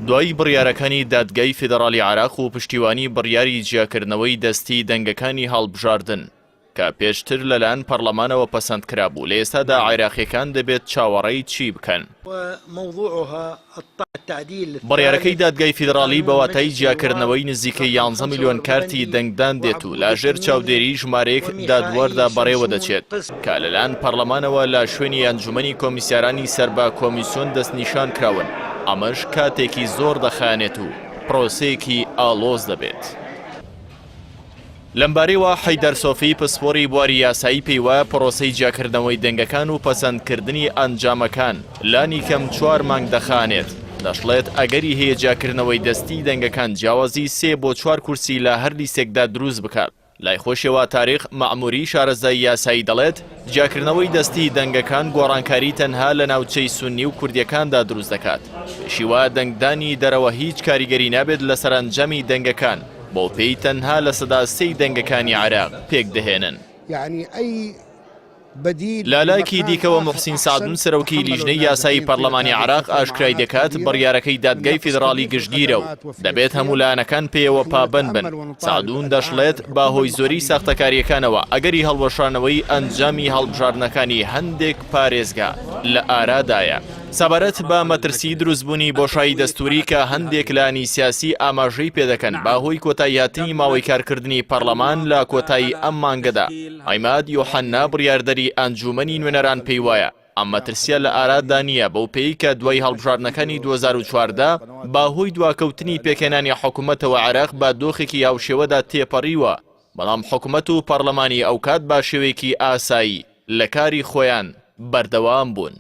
دوای بڕیارەکانی دادگای فیدراڵی عێراق و پشتیوانی بڕیاری جیاکردنەوەی دەستی دەنگەکانی هەڵبژاردن کە پێشتر لەلایەن پەڕلەمانەوە پەسەند کرابوو، لە ئێستادا عێراقییەکان دەبێت چاوەڕێی چی بکەن؟ بڕیارەکەی دادگای فیدراڵی بە واتای جیاکردنەوەی نزیکەی یانزە ملیۆن کارتی دەنگدان دێت و لە ژێر چاودێریی ژمارەیەک دادوەردا بەڕێوەدەچێت کە لەلایەن پەڕلەمانەوە لە شوێنی ئەنجومەنی کۆمیسیارانی سەر بە کۆمیسیۆن دەستنیشانکراون، ئەمەش کاتێکی زۆر دەخایەنێت و پرۆسەیەکی ئاڵۆز دەبێت. لەمبارەیەوە حەیدەر سۆفی پسپۆری بواری یاسایی پێیوایە پرۆسەی جیاکردنەوەی دەنگەکان و پەسەندکردنی ئەنجامەکان لانیکەم چوار مانگ دەخایەنێت، دەشڵێت ئەگەری هەیە جیاکردنەوەی دەستی دەنگەکان جیاوازی سێ بۆ چوار کورسی لە هەر لیستێکدا دروست بکات. لای خۆشیەوە تاریق مەعموری شارەزای یاسایی دەڵێت، جیاکردنەوەی دەستی دەنگەکان گۆڕانکاری تەنها لە ناوچەی سوننی و کوردیەکاندا دروست دەکات، پێشیوایە دەنگدانی دەرەوە هیچ کاریگەری نابێت لەسەر ئەنجامی دەنگەکان، بەوپێی تەنها 3% دەنگەکانی عێراق پێکدەهێنن. لەلایەکی دیکەوە موحسین سەعدون سەرۆکی لیژنەی یاسایی پەرلەمانی عێراق ئاشکرای دەکات، بڕیارەکەی دادگای فیدراڵی گشتگیرە و دەبێت هەموو لایەنەکان پێیەوە پابەند بن. سەعدون دەشڵێت، بە هۆی زۆری ساختەکارییەکانەوە ئەگەری هەڵوەشانەوەی ئەنجامی هەڵبژاردنەکانی هەندێک پارێزگا لە ئارادایە. سەبارەت بە مەترسیی دروستبوونی بۆشایی دەستووری کە هەندێک لایەنی سیاسی ئاماژەی پێدەکەن بە هۆی کۆتاییهاتنی ماوەی کارکردنی پەرلەمان لە کۆتایی ئەم مانگەدا، عیماد یوحەننا بڕیاردەری ئەنجوومەنی نوێنەران پێیوایە ئەم مەترسییە لە ئارادا نییە بەوپێیەی کە دوای هەڵبژاردنەکانی 2014 بە هۆی دواکەوتنی پێکهێنانی حکومەتەوە عێراق بە دۆخێکی هاوشێوەدا تێپەڕیوە بەڵام حکومەت و پەڕلەمانی ئەوکات بە شێوەیەکی ئاسایی لە کاری خۆیان بەردەوام بوون.